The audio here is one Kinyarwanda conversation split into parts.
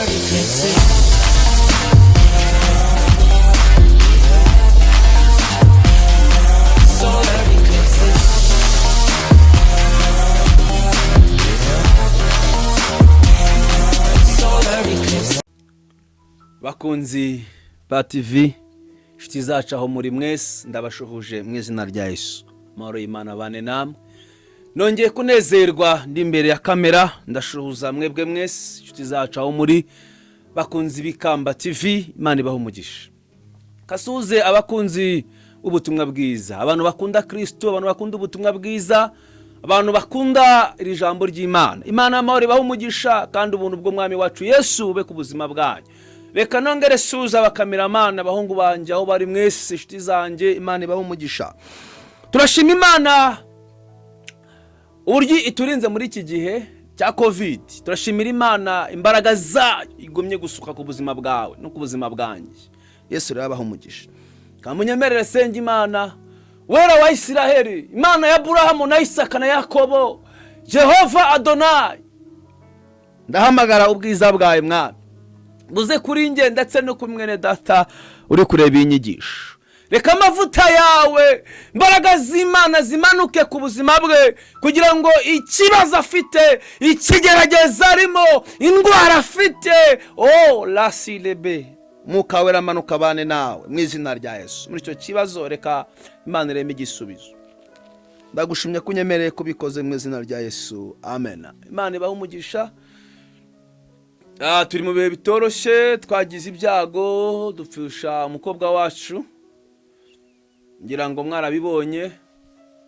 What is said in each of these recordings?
Solar eclipses. Solar eclipses. Solar eclipses. Bakunzi ba TV, inshuti zacu aho muri mwese, ndabashuhuje mu izina rya Yesu. Amahoro y'Imana bane namwe. Nongeye kunezerwa ndi imbere ya kamera. Ndashuhuza mwebwe mwese, inshuti zacu aho muri, bakunzi b'Ikamba TV. Imana ibaha umugisha. Kasuhuze abakunzi b'ubutumwa bwiza, abantu bakunda Kirisito, abantu bakunda ubutumwa bwiza, abantu bakunda iri jambo ry'Imana. Imana y'amahoro ibaha umugisha, kandi ubuntu bw'Umwami wacu Yesu bube ku buzima bwanyu. Reka nongere suza abakameramani, abahungu banjye aho bari mwese, inshuti zanjye. Imana ibaha umugisha. Turashima Imana uburyo iturinze muri iki gihe cya COVID. Turashimira Imana imbaraga zayo igumye gusuka ku buzima bwawe no ku buzima bwanjye. Yesu rero abaha umugisha. Kamunyemerere senga. Imana wera wa Isiraheli, Imana ya Aburahamu na Isaka na Yakobo, Jehova Adonayi, ndahamagara ubwiza bwawe, Mwami, buze kuri njye ndetse no kuri mwene data uri kureba iyi nyigisho. Reka amavuta yawe, imbaraga z'Imana zimanuke ku buzima bwe, kugira ngo ikibazo afite, ikigerageza arimo, indwara afite, o rasirebe, Mwuka Wera amanuka abane nawe mu izina rya Yesu. Muri icyo kibazo, reka Imana ireme igisubizo. Ndagushimye ko unyemereye kubikoze mu izina rya Yesu, amen. Imana ibahe umugisha. Turi mu bihe bitoroshye. Twagize ibyago, dupfusha umukobwa wacu, ngira ngo mwarabibonye.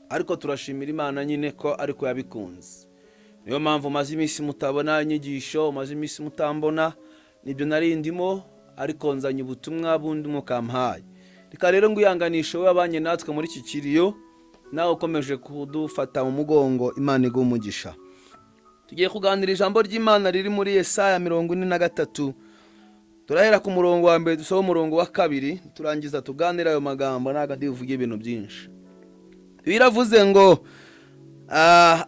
Ariko turashimira Imana nyine ko ariko yabikunze. Niyo mpamvu maze iminsi mutabona inyigisho, maze iminsi mutambona. Nibyo nari ndimo, ariko nzanye ubutumwa bundi mukampaye. Reka rero ngwihanganishe wowe wabanye natwe muri iki kiriyo, nawe ukomeje kudufata mu mugongo. Imana iguhe umugisha. Tugiye kuganira ijambo ry'Imana riri muri Yesaya 43. Turahera ku murongo wa mbere, dusome umurongo wa kabiri, turangiza tuganire ayo magambo. Ntabwo ndi buvuge ibintu byinshi. Biravuze ngo: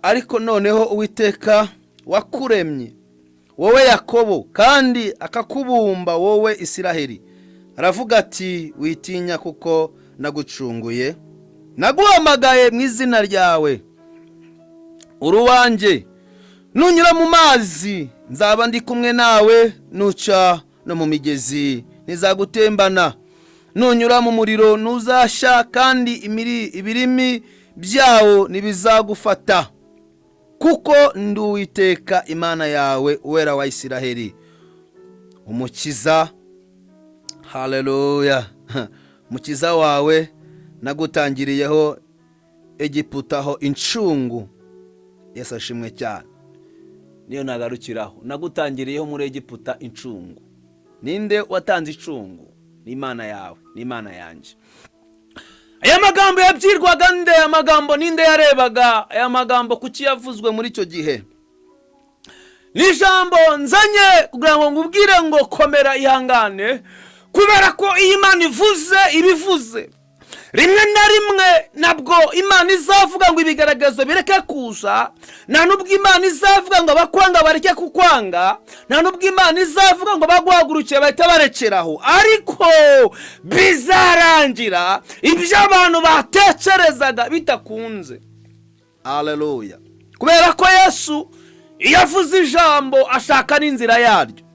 "Ariko noneho Uwiteka wakuremye wowe Yakobo, kandi akakubumba wowe Isiraheli, aravuga ati: Witinya, kuko nagucunguye, naguhamagaye mu izina ryawe, uri uwanjye. Nunyura mu mazi, nzaba ndi kumwe nawe, nuca no mu migezi, ntizagutembana. Nunyura mu muriro, ntuzashya, kandi ibirimi byawo ntibizagufata, kuko ndi Uwiteka Imana yawe, Uwera wa Isiraheli, Umukiza." Haleluya! Umukiza wawe. Nagutangiriyeho Egiputa ho incungu. Yesu ashimwe cyane. Niyo nagarukiraho. Nagutangiriyeho muri Egiputa incungu. Ninde watanze incungu? Ni Imana yawe, ni Imana yanjye. Aya magambo yabyirwaga nde? Aya magambo ninde yarebaga? Aya magambo kuki yavuzwe muri icyo gihe? Ni ijambo nzanye kugira ngo ngubwire ngo komera, ihangane, kubera ko iyo Imana ivuze, ibivuze. Rimwe na rimwe ntabwo Imana izavuga ngo ibigaragazo bireke kuza, nta nubwo Imana izavuga ngo abakwanga bareke kukwanga, nta nubwo Imana izavuga ngo baguhagurukiye bahita barekeraho, ariko bizarangira ibyo abantu batekerezaga bitakunze. Aleluya! Kubera ko Yesu iyo avuze ijambo, ashaka n'inzira yaryo.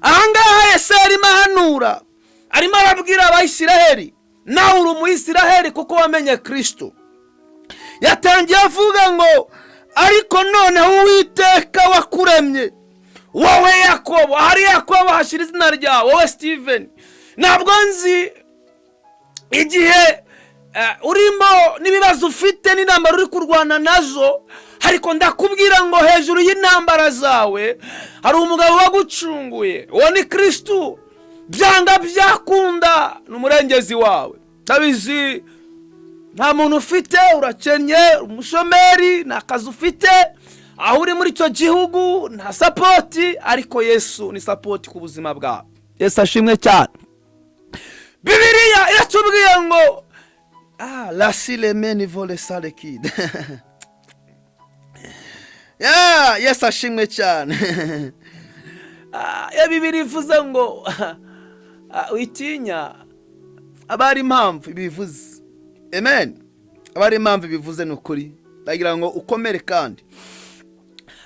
Ahangaha Yesu arimo ahanura, arimo arabwira Abayisiraheli. Nawe uri Umuyisiraheli kuko wamenye Kirisito. Yatangiye avuga ngo: "Ariko noneho Uwiteka wakuremye wowe Yakobo." Ahari Yakobo hashyira izina ryawe, wowe Steven. Ntabwo nzi igihe urimo n'ibibazo ufite n'intambara uri kurwana nazo, ariko ndakubwira ngo hejuru y'intambara zawe hari umugabo wagucunguye. Uwo ni Kirisitu. Byanga byakunda ni umurengezi wawe. Ndabizi nta muntu ufite, urakennye, umushomeri, nta kazi ufite aho uri muri icyo gihugu, nta support, ariko Yesu ni support ku buzima bwawe. Yesu ashimwe cyane. Bibiliya iratubwiye ngo la vole salekide. Yesu ashimwe cyane. Iyo Bibiliya ivuze ngo witinya, aba ari impamvu ibivuze. Amen. Aba ari impamvu ibivuze, ni ukuri. Ndagira ngo ukomere. Kandi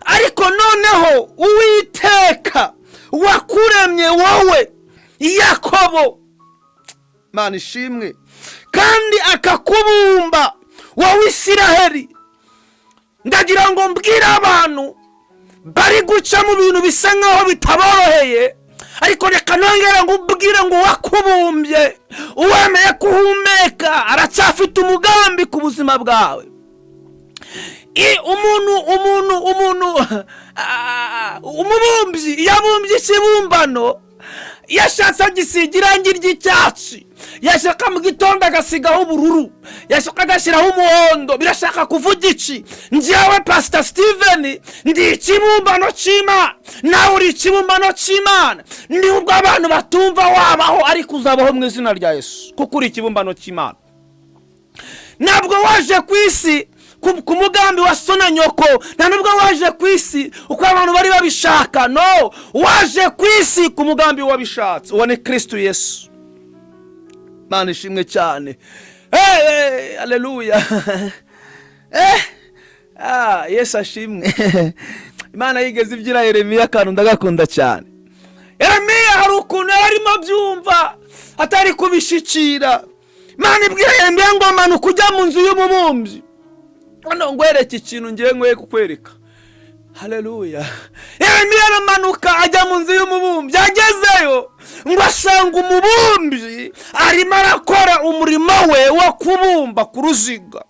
ariko noneho Uwiteka wakuremye wowe Yakobo, Imana ishimwe, kandi akakubumba wowe Isiraheli. Ndagira ngo mbwire abantu bari guca mu bintu bisa nkaho bitaboroheye, ariko reka nongere ngo ubwire ngo uwakubumbye, uwemeye kuhumeka, aracyafite umugambi ku buzima bwawe. Umuntu umubumbyi iyo abumbye ikibumbano, yashatse agisiga irangi ry'icyatsi, yashaka mu gitondo agasigaho ubururu, yashaka agashyiraho umuhondo. Birashaka kuvuga iki? Njyewe Pasita Steven ndi ikibumbano cy'Imana, nawe uri ikibumbano cy'Imana. Nubwo abantu batumva wabaho, ariko uzabaho mu izina rya Yesu, kuko uri ikibumbano cy'Imana. Ntabwo waje ku isi ku mugambi wa so na nyoko, nta nubwo waje ku isi uko abantu bari babishaka. No waje ku isi ku mugambi wabishatse, uwo ni Kirisitu Yesu. Imana ishimwe cyane. Hey, aleluya! Yesu ashimwe. Imana yigeze ibyira Yeremiya akantu ndagakunda cyane. Yeremiya hari ukuntu yari arimo abyumva atari kubishikira. Imana ibwira Yeremiya ngo manuka ujya mu nzu y'umubumbyi. Hano ngwereke ikintu ngiye nkwiye kukwereka. Haleluya! Yeremiya aramanuka ajya mu nzu y'umubumbyi. Agezeyo ngo asanga umubumbyi arimo arakora umurimo we wo kubumba ku ruziga.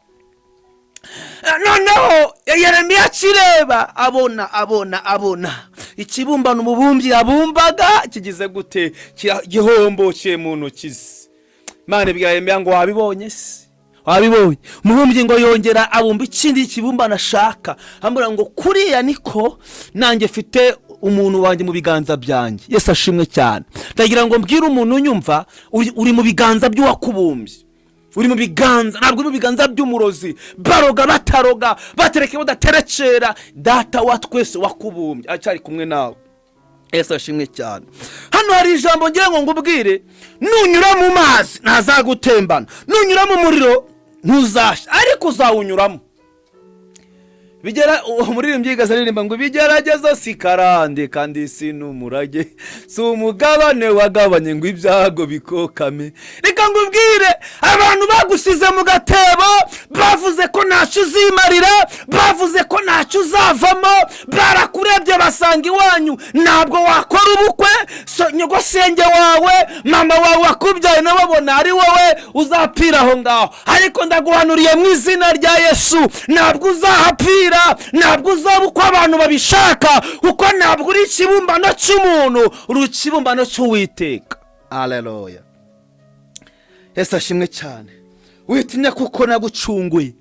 Noneho Yeremiya akireba, abona ikibumbano umubumbyi yabumbaga kigize gute? Gihombokeye mu ntoki ze. Imana ibwira Yeremiya ngo wabibonye se? Wabibonye? Umubumbyi ngo yongera abumba ikindi kibumbano ashaka. Ambwira ngo kuriya niko nanjye mfite umuntu wanjye mu biganza byanjye. Yesu ashimwe cyane. Ndagira ngo mbwire umuntu unyumva, uri mu biganza by'uwakubumbye. Uri mu biganza, ntabwo uri mu biganza by'umurozi. Baroga bataroga, batereke badaterekera, Data wa twese wakubumbye aracyari kumwe nawe. Yesu ashimwe cyane. Hano hari ijambo ngira ngo ngubwire: nunyura mu mazi ntazagutembana, nunyura mu muriro ntuzashya, ariko uzawunyuramo. Bigera uwo muririmbyi yigeze aririmba ngo ibigeragezo si karande kandi si n'umurage, si umugabane wagabanye ngo ibyago bikokame. Reka ngubwire, abantu bagusize mu gatebo, bavuze ko ntacyo uzimarira, bavuze ko ntacyo uzavamo, barakurebye basanga iwanyu ntabwo wakora ubukwe, so nyogosenge wawe, mama wawe wakubyaye nawe babona ari wowe uzapfira aho ngaho. Ariko ndaguhanuriye mu izina rya Yesu, ntabwo uzahapfira, ntabwo uzaba uko abantu babishaka, kuko ntabwo uri ikibumbano cy'umuntu, uri ikibumbano cy'Uwiteka. Aleluya! Yesu ashimwe cyane. Witinya kuko nagucunguye.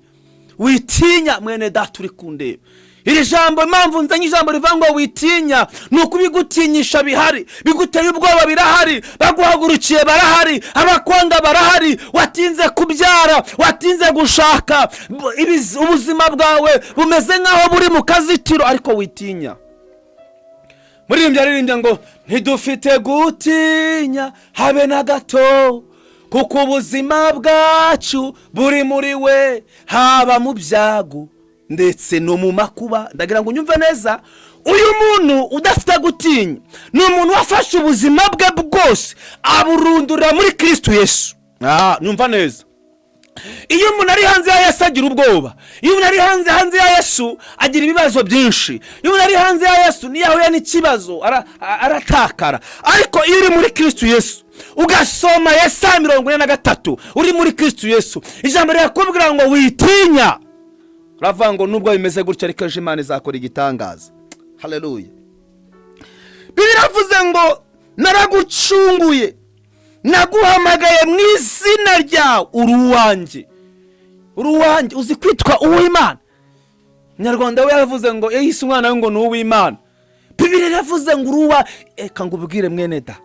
Witinya, mwene Data uri kundeba. Iri jambo, impamvu nzanye ijambo rivuga ngo witinya, ni uko ibigutinyisha bihari, biguteye ubwoba birahari, baguhagurukiye barahari, abakwanga barahari. Watinze kubyara, watinze gushaka, ubuzima bwawe bumeze nk'aho buri mu kazitiro, ariko witinya. Muririmbyi aririmbye ngo ntidufite gutinya habe na gato, kuko ubuzima bwacu buri muri we, haba mu byago ndetse no mu makuba. Ndagira ngo unyumve neza. Uyu muntu udafite gutinya ni umuntu wafashe ubuzima bwe bwose aburundurira muri Kirisitu Yesu. Nyumva neza. Iyo umuntu ari hanze ya Yesu agira ubwoba. Iyo umuntu ari hanze ya Yesu agira ibibazo byinshi. Iyo umuntu ari hanze ya Yesu, niyo ahuye n'ikibazo aratakara. Ariko iyo uri muri Kirisitu Yesu, ugasoma Yesaya 43, uri muri Kirisitu Yesu, ijambo rirakubwira ngo witinya. Uravuga ngo nubwo bimeze gutya, ariko ejo Imana izakora igitangaza. Haleluya! Biravuze ngo naragucunguye, naguhamagaye mu izina ryawe, uri uwanjye, uri uwanjye. Uzi kwitwa uw'Imana? Umunyarwanda we yaravuze ngo yahise umwana we ngo ni uw'Imana. Bibiliya iravuze ngo uri uwa. Reka ngo ubwire mwene da,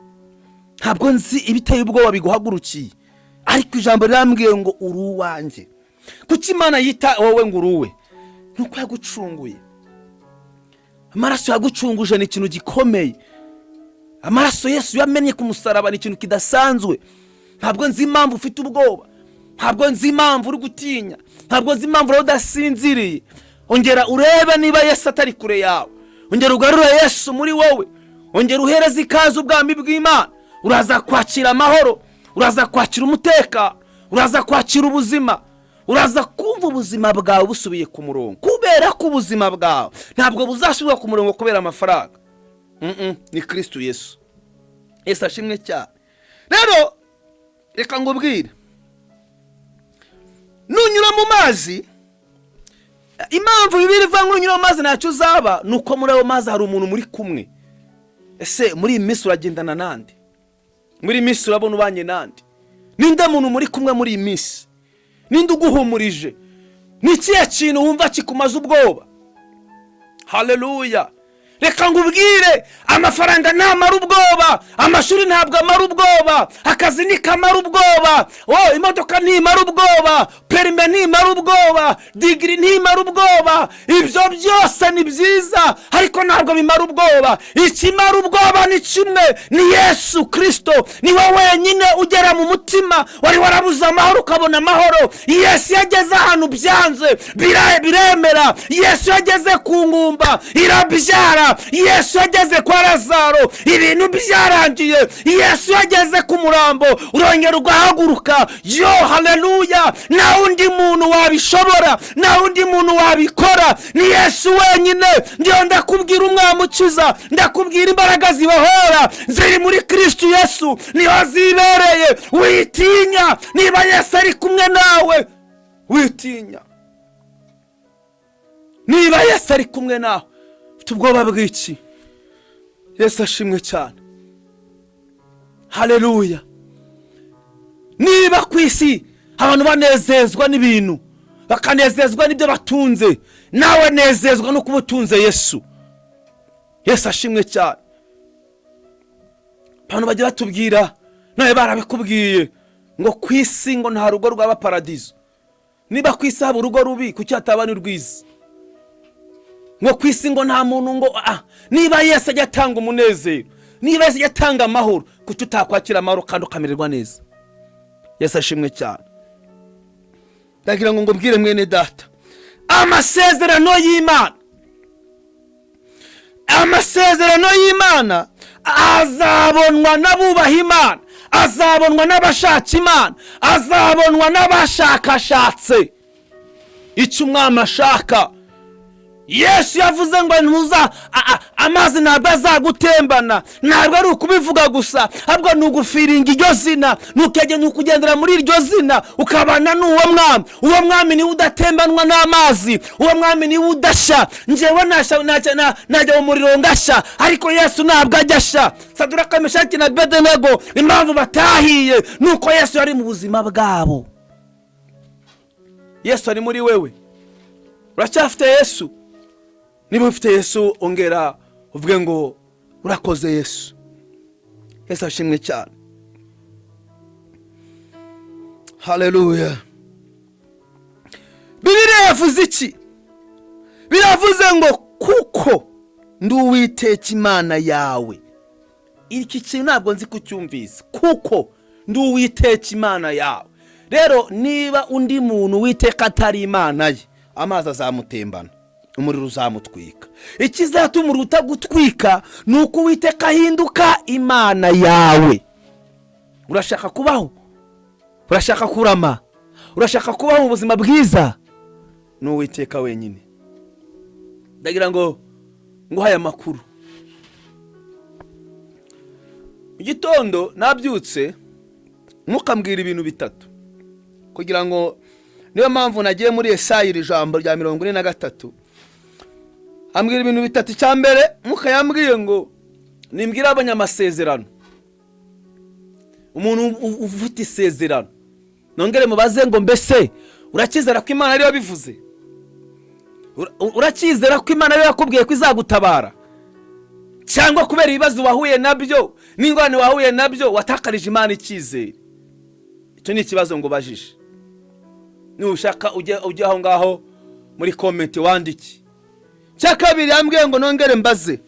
ntabwo nzi ibiteye ubwoba biguhagurukiye, ariko ijambo rirambwiye ngo uri uwanjye. Kuki Imana yita wowe ngo uri uwe? Ni uko yagucunguye. Amaraso yagucunguje ni ikintu gikomeye. Amaraso Yesu yamennye ku musaraba ni ikintu kidasanzwe. Ntabwo nzi impamvu ufite ubwoba, ntabwo nzi impamvu uri gutinya, ntabwo nzi impamvu uri udasinziriye. Ongera urebe niba Yesu atari kure yawe. Ongera ugarure Yesu muri wowe. Ongera uhereze ikaze ubwami bw'Imana. Uraza kwakira amahoro, uraza kwakira umutekano, uraza kwakira ubuzima, uraza kumva ubuzima bwawe busubiye ku murongo, kubera ko ubuzima bwawe ntabwo buzasubira ku murongo kubera amafaranga. Ni Kirisitu Yesu. Yesu ashimwe cyane. Rero reka ngubwire, nunyura mu mazi, impamvu Bibiliya ivuga ngo nunyura mu mazi ntacyo uzaba, ni uko muri ayo mazi hari umuntu muri kumwe. Ese muri iyi minsi uragendana nande? Muri iyi minsi urabona ubanye nande? Ninde muntu muri kumwe muri iyi minsi? Ninde uguhumurije? Ni ikihe kintu wumva kikumaze ubwoba? Haleluya! Reka ngubwire, amafaranga ntamara ubwoba, amashuri ntabwo amara ubwoba, akazi ntikamara ubwoba, oh, imodoka ntimara ubwoba, permis ntimara ubwoba, degree ntimara ubwoba. Ibyo byose ni byiza, ariko ntabwo bimara ubwoba. Ikimara ubwoba ni kimwe, ni Yesu Kirisito. Ni we wenyine ugera mu mutima wari warabuze amahoro ukabona amahoro. Yesu yageze ahantu byanze, biremera. Yesu yageze ku ngumba, irabyara. Yesu yageze kwa Lazaro, ibintu byarangiye. Yesu yageze ku murambo, urongera ugahaguruka. Yo, haleluya! Nta wundi muntu wabishobora, nta wundi muntu wabikora, ni Yesu wenyine. Ngewe ndakubwira umwami ukiza, ndakubwira imbaraga zibohora ziri muri Kirisitu Yesu, niho zibereye. Witinya, niba Yesu ari kumwe nawe witinya. Niba Yesu ari kumwe nawe, ufite ubwoba bw'iki? Yesu ashimwe cyane. Haleluya! Niba ku isi abantu banezezwa n'ibintu, bakanezezwa n'ibyo batunze, nawe nezezwa no kuba utunze Yesu. Yesu ashimwe cyane. Abantu bajya batubwira, nawe barabikubwiye, ngo ku isi ngo nta rugo rwaba paradizo. Niba ku isi haba urugo rubi, kuki hataba n'urwiza? Ngo ku isi ngo nta muntu ngo niba Yesu ajya atanga umunezero, niba Yesu ajya atanga amahoro, kuki utakwakira amahoro kandi ukamererwa neza? Yesu ashimwe cyane. Ndagira ngo ngubwire, mwene data, amasezerano y'Imana, amasezerano y'Imana azabonwa n'abubaha Imana, azabonwa n'abashaka Imana, azabonwa n'abashakashatse icyo umwami ashaka. Yesu yavuze ngo ntuza amazi ntabwo azagutembana. Ntabwo ari ukubivuga gusa, ahubwo ni ugufeelinga iryo zina, ni ukugendera muri iryo zina, ukabana n'uwo mwami. Uwo mwami niwe udatembanwa n'amazi, uwo mwami niwe udashya. Njyewe najya mu muriro ngashya, ariko Yesu ntabwo ajya ashya. Saduraka, Meshaki na Bedenego, impamvu batahiye ni uko Yesu yari mu buzima bwabo. Yesu ari muri wewe. Uracyafite Yesu? Niba ufite Yesu, ongera uvuge ngo urakoze Yesu. Yesu ashimwe cyane. Haleluya! Bibiliya yavuze iki? Biravuze ngo kuko ndi Uwiteka Imana yawe. Iki kintu ntabwo nzi kucyumvise. Kuko ndi Uwiteka Imana yawe. Rero niba undi muntu Uwiteka atari Imana ye, amazi azamutembana, umuriro uzamutwika. Ikizatuma umuriro utagutwika ni uko Uwiteka ahinduka Imana yawe. Urashaka kubaho? Urashaka kurama? Urashaka kubaho mu buzima bwiza? Ni Uwiteka wenyine. Ndagira ngo nguhaye amakuru. Mu gitondo nabyutse, ntukambwira ibintu bitatu, kugira ngo niyo mpamvu nagiye muri Esayi, iri jambo rya 43. Ambwira ibintu bitatu. Icya mbere, Mwuka yambwiye ngo nimbwire abanyamasezerano, umuntu ufite isezerano, nongere mubaze ngo mbese uracyizera ko Imana ariyo bivuze? Uracyizera ko Imana ariyo yakubwiye ko izagutabara, cyangwa kubera ibibazo wahuye nabyo n'ingorane wahuye nabyo watakarije Imana icyizere? Icyo ni ikibazo ngo ubajije. Nushaka ujye aho ngaho muri comment wandike. Icya kabiri yambwiye ngo nongere mbaze,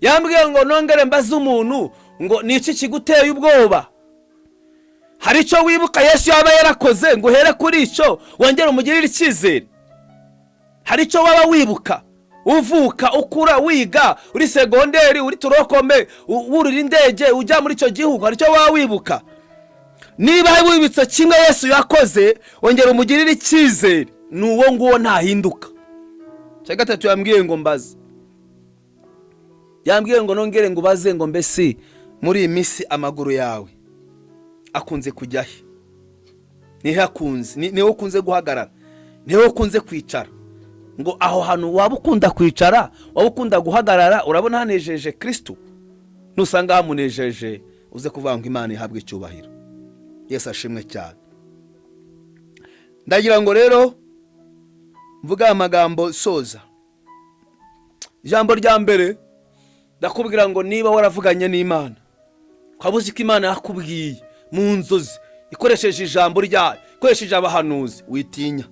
yambwiye ngo Yambwiye ngo nongere mbaze umuntu ngo: "Ni iki kiguteye ubwoba? Hari icyo wibuka Yesu yaba yarakoze ngo uhere kuri icyo wongere umugirire icyizere? Hari icyo waba wibuka uvuka, ukura, wiga, uri segonderi, uri tronc commun, wurira indege ujya muri icyo gihugu? Hari icyo waba wibuka? Niba wibutse kimwe Yesu yakoze, wongera umugirire icyizere. Ni uwo nguwo, ntahinduka." Icya gatatu yambwiye ngo mbaze, yambwiye ngo nongere ngo ubaze ngo: "Mbese muri iyi minsi amaguru yawe akunze kujya he? Nihe akunze, niho ukunze guhagarara, niho ukunze kwicara? Ngo aho hantu waba ukunda kwicara, waba ukunda guhagarara, urabona hanejeje Kirisitu? Nusanga hamunejeje, uze kuvuga ngo Imana ihabwe icyubahiro." Yesu ashimwe cyane. Ndagira ngo rero mvuge aya magambo soza. Ijambo rya mbere, ndakubwira ngo niba waravuganye n'Imana, ukaba uzi ko Imana yakubwiye mu nzozi ikoresheje ijambo ryayo, ikoresheje abahanuzi, witinya.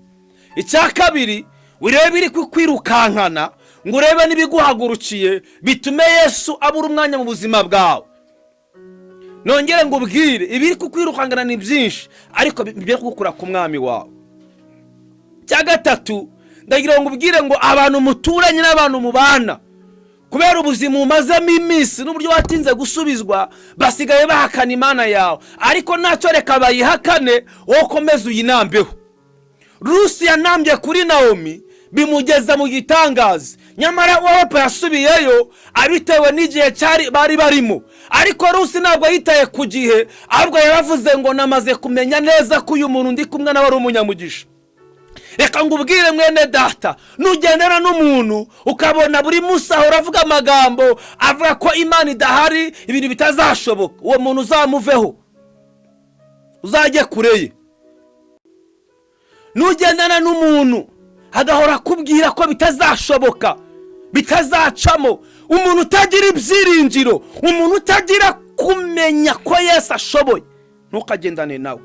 Icya kabiri, urebe iri kukwirukankana, ngo urebe n'ibiguhagurukiye bitume Yesu abura umwanya mu buzima bwawe. Nongere ngo ubwire, ibiri kukwirukankana ni byinshi, ariko bijye kugukura ku Mwami wawe. Icya gatatu, ndagira ngo ubwire ngo abantu muturanye n'abantu mubana, kubera ubuzima umazemo iminsi n'uburyo watinze gusubizwa, basigaye bahakana Imana yawe. Ariko ntacyo, reka bayihakane, wowe ukomeze uyinambeho. Rusi yanambye kuri Nawomi, bimugeza mu gitangaza. Nyamara Orupa yasubiyeyo abitewe n'igihe cyari bari barimo, ariko Rusi ntabwo yitaye ku gihe, ahubwo yaravuze ngo: "Namaze kumenya neza ko uyu muntu ndi kumwe nawe ari umunyamugisha." Reka ngo ubwire, mwene data, nugendana n'umuntu ukabona buri munsi ahora avuga amagambo avuga ko Imana idahari, ibintu bitazashoboka, uwo muntu uzamuveho, uzajye kure ye. Nugendana n'umuntu agahora akubwira ko bitazashoboka, bitazacamo, umuntu utagira ibyiringiro, umuntu utagira kumenya ko Yesu ashoboye, ntukagendane nawe.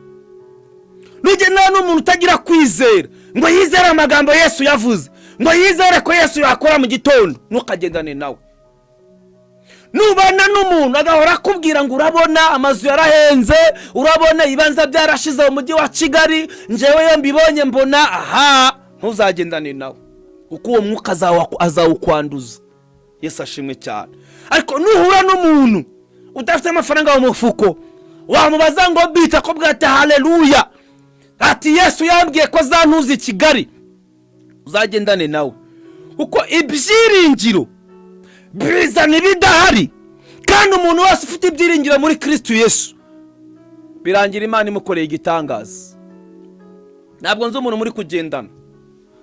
Nugendana n'umuntu utagira kwizera, ngo yizere amagambo Yesu yavuze, ngo yizere ko Yesu yakora mu gitondo, ntukagendane nawe. Nubana n'umuntu agahora akubwira ngo: "Urabona amazu yarahenze, urabona ibibanza byarashize mu mujyi wa Kigali, njyewe iyo mbibonye mbona aha", ntuzagendane nawe, kuko uwo mwuka azawukwanduza. Yesu ashimwe cyane. Ariko nuhura n'umuntu udafite amafaranga mu mufuko, wamubaza ngo bita ko bwate, haleluya, ati: "Yesu yambwiye ko azantuza i Kigali", uzagendane nawe, kuko ibyiringiro bizana ibidahari. Kandi umuntu wese ufite ibyiringiro muri Kirisitu Yesu, birangira Imana imukoreye igitangaza. Ntabwo nzi umuntu muri kugendana,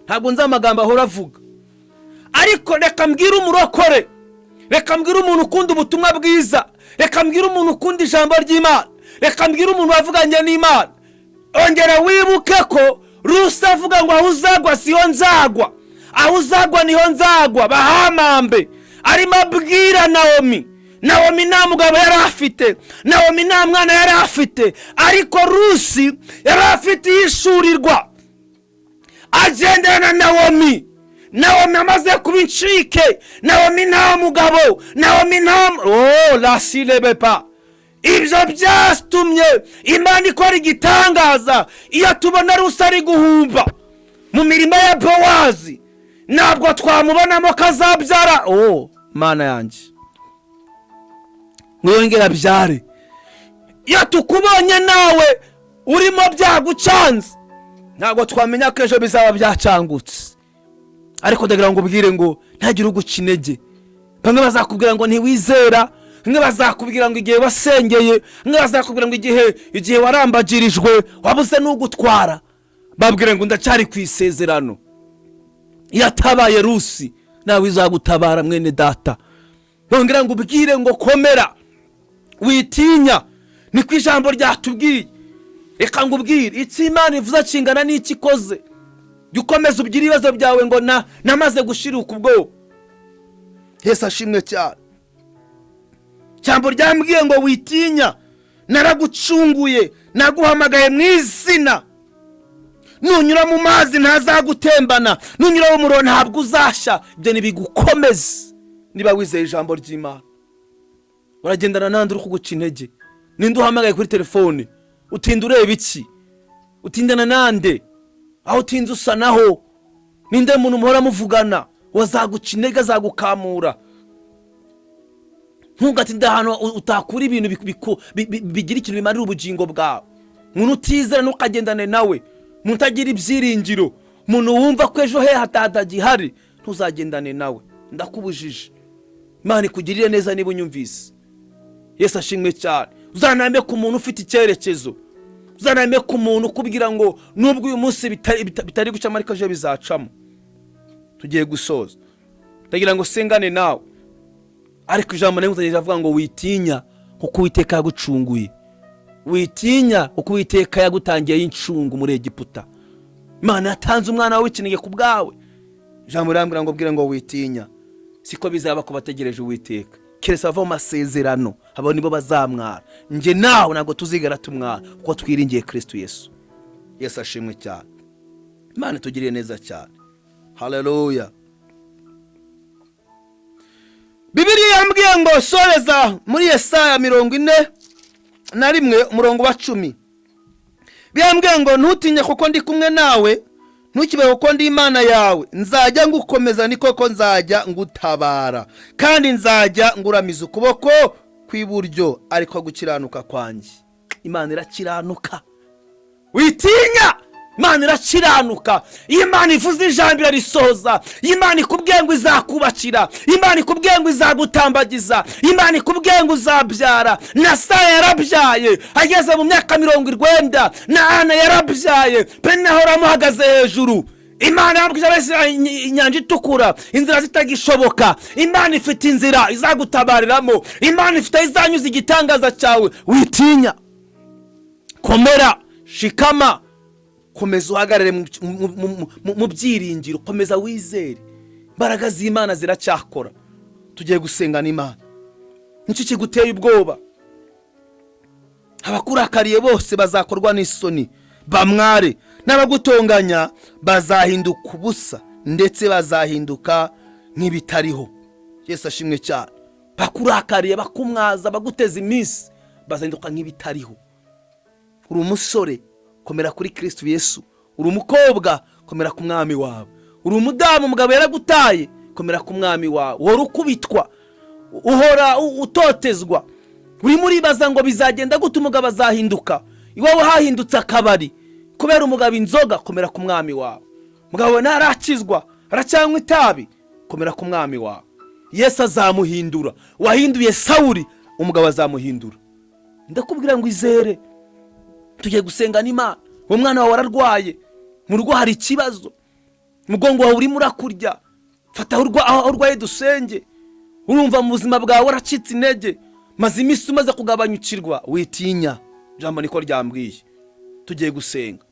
ntabwo nzi amagambo ahora avuga, ariko reka mbwire umurokore, reka mbwire umuntu ukunda ubutumwa bwiza, reka mbwire umuntu ukunda ijambo ry'Imana, reka mbwire umuntu wavuganye n'Imana: ongera wibuke ko Rusi avuga ngo: "Aho uzagwa siho nzagwa, aho uzagwa niho nzagwa, bahamambe." Arimo abwira Nawomi. Nawomi nta mugabo yari afite, Nawomi nta mwana yari afite, ariko Rusi yari afite ihishurirwa, agendana na Nawomi. Nawomi amaze kuba incike, Nawomi nta mugabo, Nawomi nta oh lasirebepa. Ibyo byatumye Imana ikora igitangaza. Iyo tubona Rusi ari guhumba mu mirima ya Bowazi, ntabwo twamubonamo ko azabyara. Oh Mana yanjye, mwiyongere abyare. Iyo tukubonye nawe urimo byagucanze, ntabwo twamenya ko ejo bizaba byacangutse. Ariko ndagira ngo ubwire ngo ntagire uguca intege. Bamwe bazakubwira ngo ntiwizera, bamwe bazakubwira ngo igihe wasengeye, bamwe bazakubwira ngo igihe warambagirijwe wabuze n'ugutwara. Babwire ngo: "Ndacyari ku isezerano." Iyo atabaye Rusi, nawe izagutabara, mwene data. Nongera ngo ubwire ngo: "Komera, witinya", niko ijambo ryatubwiye. Reka ngo ubwire, icyo Imana ivuze kingana n'icyo ikoze. Jya ukomeza ubwire ibibazo byawe ngo: "Na namaze gushiruka ubwoba." Yesu ashimwe cyane. Ijambo ryambwiye ngo: "Witinya, naragucunguye, naguhamagaye mu izina. Nunyura mu mazi ntazagutembana, nunyura mu muriro ntabwo uzashya." Ibyo ntibigukomeze. Niba wizeye ijambo ry'Imana, uragendana nande uri kuguca intege? Ninde uhamagaye kuri telefone? Utinda ureba iki? Utindana nande? Aho utinze usa naho? Ninde muntu muhora muvugana wazaguca intege, azagukamura? Ntugatinde ahantu utakura ibintu bigira ikintu bimarira ubugingo bwawe. Umuntu utizera, ntukagendane nawe. Umuntu utagira ibyiringiro, umuntu wumva ko ejo he hatadagihari, ntuzagendane nawe, ndakubujije. Imana ikugirire neza niba unyumvise. Yesu ashimwe cyane. Uzanambe ku muntu ufite icyerekezo, uzanambe ku muntu ukubwira ngo nubwo uyu munsi bitari gucamo, ariko ejo bizacamo. Tugiye gusoza, ndagira ngo sengane nawe, ariko ijambo rimwe riravuga ngo: "Witinya, kuko Uwiteka yagucunguye. Witinya, kuko Uwiteka yagutangiye incungu muri Egiputa." Imana yatanze umwana wawe w'ikinege ku bwawe. Ijambo rirambwira ngo bwire ngo: "Witinya, siko bizaba ku bategereje Uwiteka, keretse bava mu masezerano, abo nibo bazamwara." Njye nawe ntabwo tuzigera tumwara, kuko twiringiye Kristo Yesu. Yesu ashimwe cyane. Imana itugiriye neza cyane. Haleluya. Bibiliya yambwiye ngo soreza muri Yesaya 41, umurongo wa 10. Biyambwiye ngo: "Ntutinye, kuko ndi kumwe nawe. Ntukibe, kuko ndi Imana yawe. Nzajya ngukomeza, ni koko nzajya ngutabara, kandi nzajya nguramiza ukuboko kw'iburyo, ariko gukiranuka kwanjye." Imana irakiranuka, witinya. Imana irakiranuka. Iyo Imana ivuze ijambo, irarisohoza. Iyo Imana ikubwiye ngo izakubakira, Imana ikubwiye ngo izagutambagiza, Imana ikubwiye ngo uzabyara, na Sara yarabyaye ageze mu myaka 90, na Ana yarabyaye, Penina ahora amuhagaze hejuru. Imana yabwije Abisirayeli Inyanja Itukura, inzira zitagishoboka. Imana ifite inzira izagutabariramo. Imana ifite aho izanyuza igitangaza cyawe. Witinya, komera, shikama, komeza uhagarare mu byiringiro, komeza wizere. Imbaraga z'Imana ziracyakora. Tugiye gusenga n'Imana. Nicyo kiguteye ubwoba? Abakurakariye bose bazakorwa n'isoni bamware, n'abagutonganya bazahinduka ubusa, ndetse bazahinduka nk'ibitariho. Yesu ashimwe cyane. Bakurakariye, bakumwaza, baguteza iminsi, bazahinduka nk'ibitariho. Uri umusore, komera kuri Kristo Yesu. Uri umukobwa, komera ku Mwami wawe. Uri umudamu, umugabo yaragutaye, komera ku Mwami wawe. Uhora ukubitwa, uhora utotezwa, urimo uribaza ngo bizagenda gute, umugabo azahinduka? Iwawe hahindutse akabari kubera umugabo, inzoga. Komera ku Mwami wawe. Umugabo wawe ntarakizwa, aracyanywa itabi, komera ku Mwami wawe. Yesu azamuhindura. Wahinduye Sawuri, umugabo azamuhindura. Ndakubwira ngo izere. Tugiye gusenga n'Imana. Uwo mwana wawe ararwaye, mu rugo hari ikibazo, umugongo wawe urimo urakurya, fata aho urwaye dusenge. Urumva mu buzima bwawe waracitse intege, maze iminsi umaze kugabanyukirwa, witinya. Ijambo niko ryambwiye. Tugiye gusenga.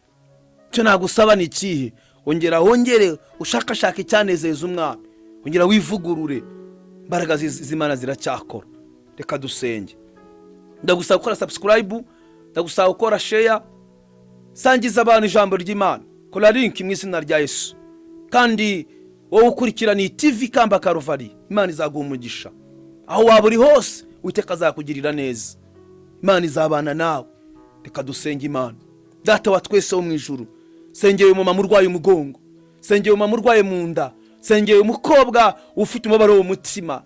Icyo nagusaba ni ikihe? Ongera wongere ushakashaka icyanezeza Umwami, ongera wivugurure. Imbaraga z'Imana ziracyakora. Reka dusenge. Ndagusaba gukora subscribe, ndagusaba gukora share, sangiza abantu ijambo ry'Imana, kora link mu izina rya Yesu. Kandi wowe ukurikirana iyi TV Kamba Karuvari, Imana izaguha umugisha. Aho waba uri hose, Uwiteka azakugirira neza, Imana izabana nawe. Reka dusenge Imana. Data wa twese wo mu ijuru, sengeye umumama urwaye umugongo, sengeye umumama urwaye mu nda, sengeye umukobwa ufite umubabaro w'umutima.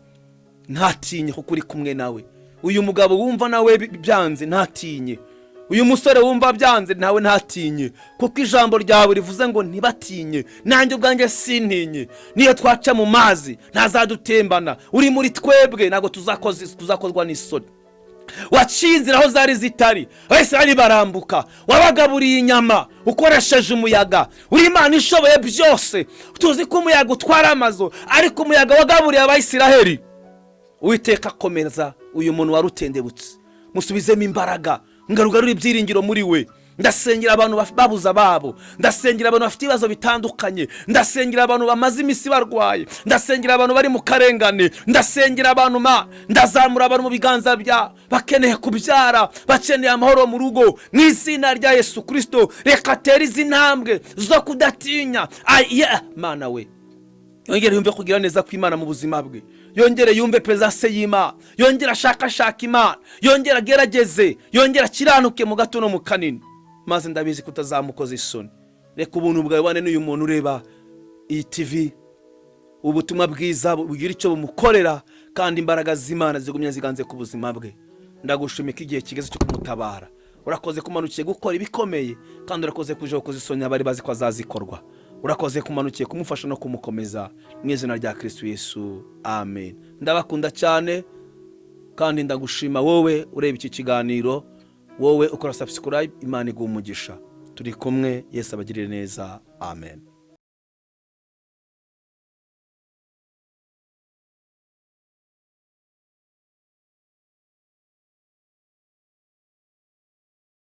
Ntatinye, kuko uri kumwe nawe. Uyu mugabo wumva nawe byanze, ntatinye. Uyu musore wumva byanze nawe, ntatinye, kuko ijambo ryawe rivuze ngo ntibatinye. Nanjye ubwanjye sintinye. Niyo twaca mu mazi, ntazadutembana. Uri muri twebwe, ntabwo tuzakozwa n'isoni. Waciye inzira aho zari zitari, Abisirayeli barambuka. Wabagaburiye inyama ukoresheje umuyaga. Uri Imana ishoboye byose. Tuzi ko umuyaga utwara amazu, ariko umuyaga wagaburiye Abayisiraheli. Uwiteka, akomeza uyu muntu wari utendebutse, musubizemo imbaraga, ngarugarure ibyiringiro muri we. Ndasengera abantu babuze ababo, ndasengera abantu bafite ibibazo bitandukanye, ndasengera abantu bamaze iminsi barwaye, ndasengera abantu bari mu karengane, ndasengera abantu ma ndazamura abantu mu biganza bya bakeneye kubyara, bakeneye amahoro mu rugo. Mu izina rya Yesu Kirisito, reka atere izi ntambwe zo kudatinya. Mana we. Yongere yumve kugira neza kw'Imana mu buzima bwe, yongere yumve presence y'Imana, yongere ashakashaka Imana, yongere agerageze, yongere akiranuke mu gato no mu kanini, maze ndabizi ko utazamukoza isoni. Reka ubuntu bwawe bane n'uyu muntu ureba iyi TV, ubutumwa bwiza bugira icyo bumukorera, kandi imbaraga z'Imana zigumye ziganze ku buzima bwe. Ndagushimika igihe kigeze cyo kumutabara. Urakoze kumanukiye gukora ibikomeye, kandi urakoze kuje gukoza isoni abari bazi ko azazikorwa. Urakoze kumanukiye kumufasha no kumukomeza, mu izina rya Kirisitu Yesu, amen. Ndabakunda cyane kandi ndagushima wowe ureba iki kiganiro, wowe ukora subscribe. Imana iguha umugisha. Turi kumwe, Yesu abagirire neza, amen.